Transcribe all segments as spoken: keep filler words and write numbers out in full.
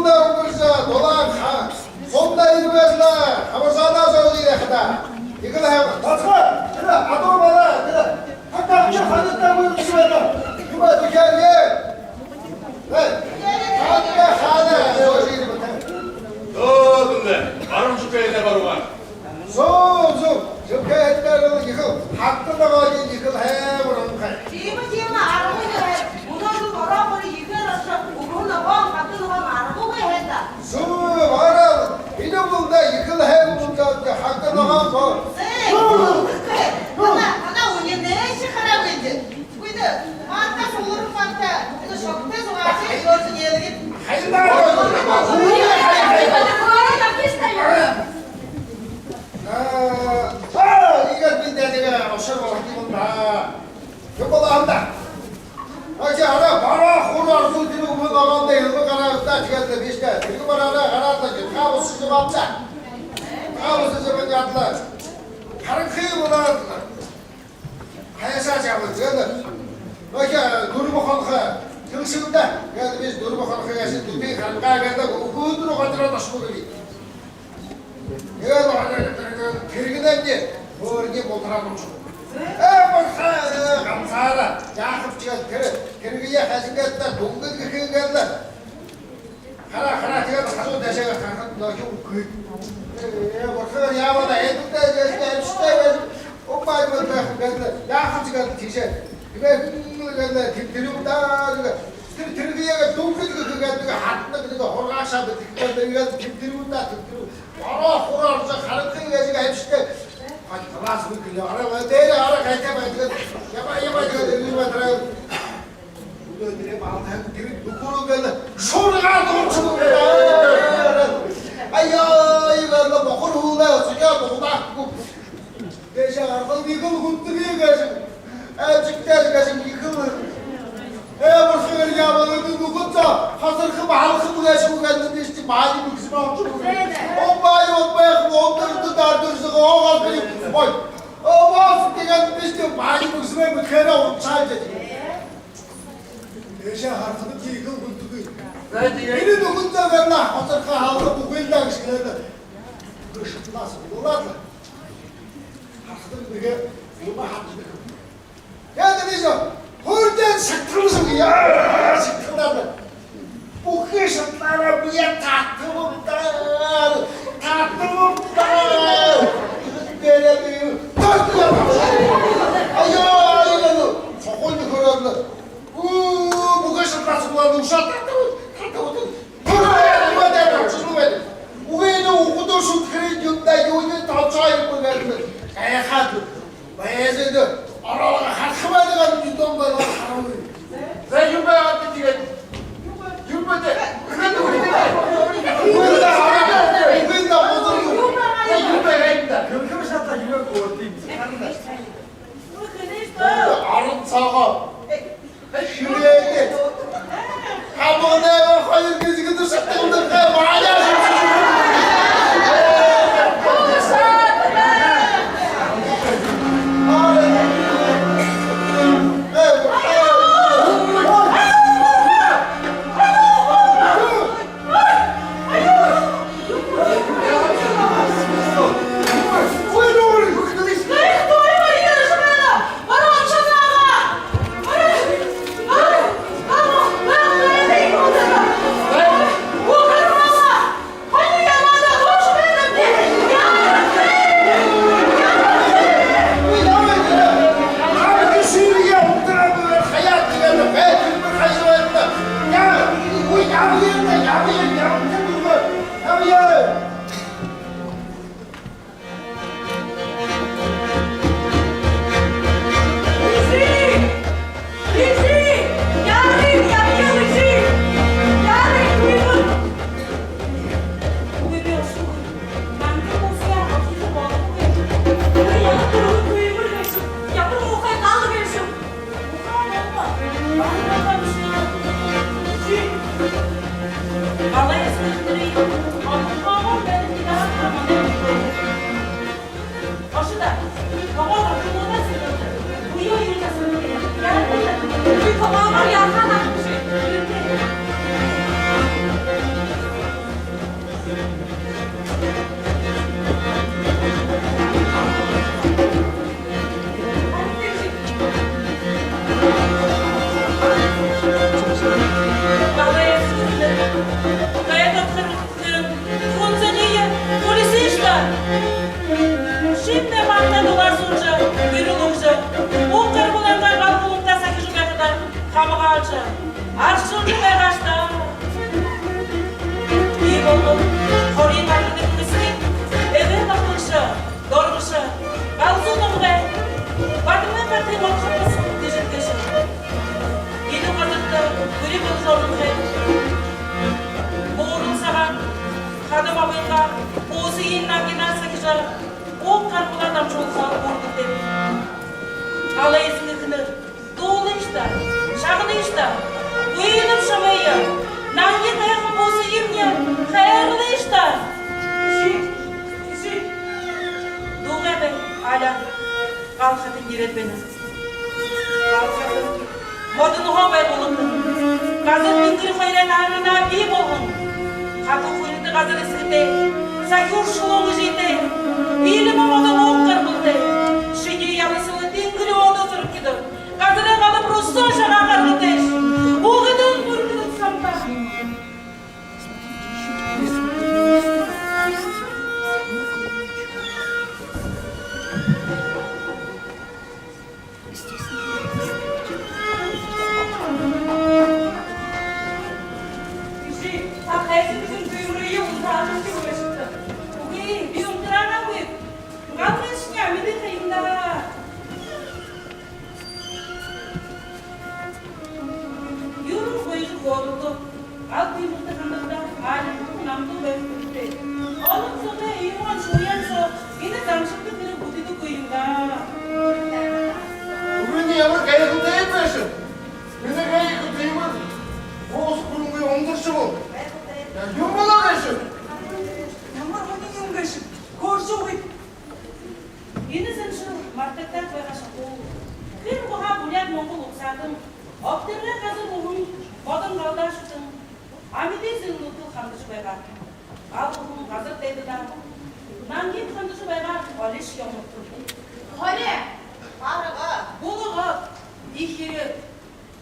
Дулаан ха. Сумда энэ байрлаа. Хабарсаанаа зоожо ерэхэ даа. Ехэл һайн. Басагад, тэрэ адуу бараа, тэрэ. Хатагча ханадтаа мүнөө шүбэдэ. Юумэ түхеэрэй. Эй, хатагча ханаа зоожо ерээ. Дөө, дүндэ. Баруун шүбэдэ баруугаа. Зүб, зүб. Шүбхэ хэдтэр лэ ехэл. Хатан ногоон ехэл һайн уран хай. Тиимэ, тиимэ, аргагүй һай. Мүнөө зүб ороо хори ехээр ашаг. Үгөө ногоон, хатан ногоон аргагүй һай даа. Зүб, ороо. Энэ бүлдэ ехэл һайн бүлдэ хатан ногоон бо. Зэ. Ана, ана, үнэн ээ, ши хараа бэлдэ. Гүйдэ, манта суулар манта. Энэ шогтой зугааши, ёрзо нээлгит. Хайдаа. Аа, аа, иигээд би даа, тиигээ ушар болохо юм даа. Юун болоо һэм даа. Ачаа, араа, бараа хураа арзуу тэрэ үбэл ногоондо элбэг гараа даа, тиигээд лэ бэшэ даа. Тэрэ бараараа гараа даа, таа бусажа абаа даа. Таа бусажа абаад лэ. Харанхы болоод. Хаясаа жабал, тиигээд лэ. Ачаа, дүрбэ хонхо. Тэншэб даа. Тиигээд лэ бэшэ дүрбэ хонхо гээшэ дүтын харангаа гээд лэ үхөөдэр гоёор ошобо гэбэ. Тиигээд лэ тэргэнэймни хөөрни бултараад ошобо. Ээ, баха, гансаараа. Яахаб, тиигээд тэрэ, тэргэеэ хажуугаараа дүнгэн гэхэ гээд лэ. Хараа, хараа, тиигээд хажуу тээшээ харахада нохой үгы. Ээ, бурхан, яабал, эдүтэй, эдүтэй, эдүтэй, эдүтэй. Умбай, умбай, байха гээд лэ. Яахаб, тиигээд лэ тиишээ. Тиигээд лэ тэмтэрүү даа, тиигээд. Тэрэ, тэргэеэ дүнгэн гэхэ гээд лэ, хатнаг нэгэ хургааша бэдэ. Тиигээд лэ тэмтэрүү даа, тэмтэрүү. Бараа хураа арза харанхы гээшэ аймшагтай. Хай, талаас бү гэлээ. Араа, дээрэ араа гайтай байдаг. Ябаа, ябаа, тиигээд лэ, ябаа, тэрэ. Үдөө тэрэ балтаһаа тэрэ нүхэрөө гээд лэ шуургаа дуулшаба гээд лэ. Аяа, иигээд лэ бохор һүүлээ сохёо дуулаа. Тиишээ гарахада ехэл гүнтэгүй гээшэ. Аймшагтай гээшэ ехэл. Ээ, бурхан, яабал, энэ нүхэндөө хасархам, халхам гээшэ гээд лэ бэшэ, баажа бэшэ болошоо. Умбай, умбай, умбай, дардажа, оогаал, ой. Оогаал, тиигээд бэшэ, баажа бэшэ, мэдэхээрээ уншаал гээд. Тиишээ харахада ехэл гүнтэгүй. Зай, тиигээ. Энэ нүхэндөө гээд лэ хасарха, халха үгы л даа гэжэ гээд лэ. Шаталаа суулгаад лэ. Харахада нэгэ юумэ хатадаг. Яадаг бэшэ? Хурдан шаталаа суу, яа, шаталаад лэ. Бүхы шаталаараа, би яа, татабаб даа, татабаб даа. Бэрээ би, татабаб. Аяа, аяа, сохойнь хураад лэ. Уу, бүхы шаталаа суулаад, ушаа татабаб, татабаб. Үгы, энэ үхибүүдээр шүдхэрэн юм даа, юуниинь тооцоо юм гээд лэ. Гайхаад лэ. Байза даа, ороолго харахам байна гээд лэ, дүтэн болгоод хараа. За, юун байгааб тиигээд? Юун бэ даа? Юун бэ даа? Хориин арбадаг мэсэгэй эгээ багтагша, доргошо, галзуу номгой Бадмын Батырай модхо бус гэжэ хэлэжэ, энэ газарта бүри болжо ороһон буурал сагаан хадам абынгаа буусыень нангинаар сахижа, уг гарбалаа дамжуулха үүргэтэй. Галай эзэн эхэнэр, дуулыш даа, шагныш даа, гуйлаб шамайе, нангин һайхан буусыемни хайрлыш даа. Эжы, эжы. Дуугай бай, Аля, Галхатан ерээд байна. Галхатан модонһоо байгуулагдан. Газар тэнгэри хоёрой наһанһаа бии болоһон. Хатуу хүринтэй газар эсэгэтэй, сахюур шулуун эжытэй, иилэбэ модон уг гарбалтай. Шинии яласалай тэнгэри одо зурагтайш. Газарай галаб руу соо шагаа гаргатайш. Угтан мүргэдэн самтаа. Эжы, та хайшан гэжэ түймэрые унтараашагүй гээшэбта? Үгы, би унтараагүйб. Галай эжынь амиды ха юм даа. Юрын гоёжо хөөрэлдөө. Гал түймэртэ хандахадаа, айлшан намдуу байха хэрэгтэй. Олон зоной иимэ шуян соо энэ заншалта тэрэ бүтэдэггүй юм даа. Үгы, ямар гайхалтай байшоо. Минии гайхал түймэр. Уус гүрэнгүй унтаршоо. Юун болоо гээшэб? Ямар һонин юм гээшэб? Хөөршөөгүй. Энэ заншал мартагдаад байгаа шахуу. Хэр уһаа буряад-монгол угсаатан, огторгой газар уһан модон галдаа шүтэн, амиды зээнүүдтэ хандажа байгаа. Гал уһан газар дайдадаа нангин хандажа байгаа. Олиш ёмортон. Хори, арга, булга, эхирэ,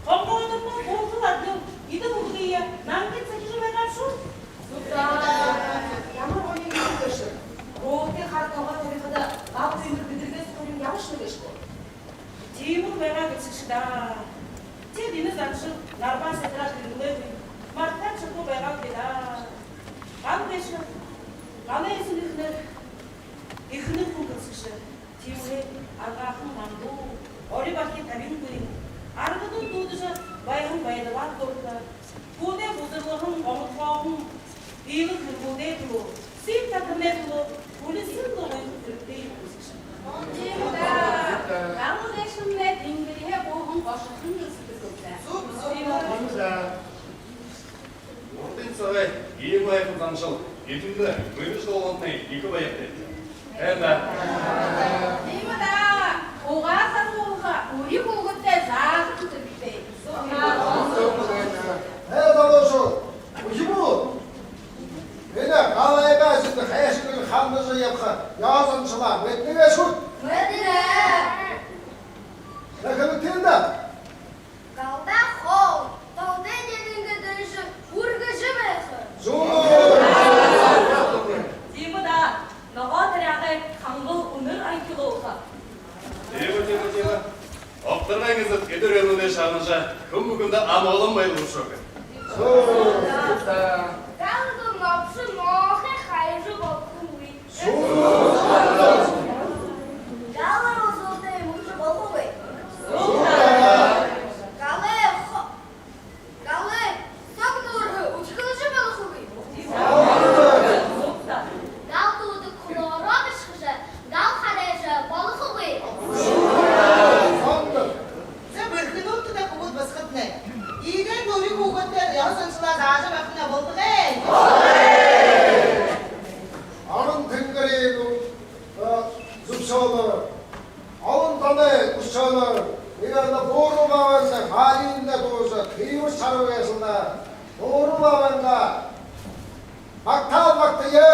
хонгоодомнай булгал адли эдэ бүлэгые нангин сахижа байгаа бшуу. Зүб даа. Ямар һонин юм гээшэб. Хөөртэй хара толгой табихада гал түймэр гэдэргээс хурин ябашана гээшэ гү? Тиимэл байгаа гээшэ даа. Тиигээд энэ заншал нарбаа садараад хэрэглээгүй, мартаад шахуу байгаал би даа. Гал гээшэ, галай эзэн эхэнэр, эхэнэр хүн гэлсэгшэ. Тиимэһээ аргаахан намдуу ори бархи табингүй, аргадуун дуудажа байһан байдалаа дурта. Хүнэй бузарлаһан, гомдохооһон иилэ хэрэгүүдэй түлөө, сиин татамнай түлөө хүлисэл лэ уйха хэрэгтэй юм гээшэ. Тиимэ даа. Гал гээшэмнай тэнгэриһээ бууһан гошохон гэлсэдэг гэлтэй. Зүб, зүб. Тиимэ даа. Урдын сагай иимэ һайхан заншал эдэмнай мэргэжэ дуулгантнай ехэ баяртай. Ээ даа. Тиимэ даа. Угаа саруулха үри хүүгэдтэ зааха хэрэгтэй. Ээ, залуушуул, үхибүүд! Энэ галайгаа эзэндэ хайшан гэжэ хандажа ябаха ёһо заншалаа мэдэнэ гээшэбта? Мэдэнэ. Дахин үгыт даа. Галда хоол, толдой дээрэнь дээржэ үргэжэ байха. Зүб. Тиимэ даа, ногоо таряагай хангал үнэр аяар уулгаха. Тиимэ, тиимэ, тиимэ. Огторгойн эзэд эдир үреэлнүүдые шагнажа, хүн бүхэндэ амгалан байдал үршөөхэ. Зүб. Галда нобшо ноохо хайжа болохогүй. Галай узалда эмгэжэ болохогүй. Галай хо-, галай сог дүүрһэ үдхэлжэ болохогүй. Гал дуудаг хлороо бэшхэжэ, гал харайжа болохогүй. За, бэрхэнүүд даа, хүбүүд, басагаднай. Иигээд үри хүүгэдтэ ёһо заншалаа заажа байхань болтогой. Арад тэнгэриин, э, зүбшөөнэ, олон зоной үсөөнэ, иигээд лэ Буурал баабай маалинда дуужа, тиимэ шаруу гээшэл даа. Буурал баабайнгаа магтаал магтая.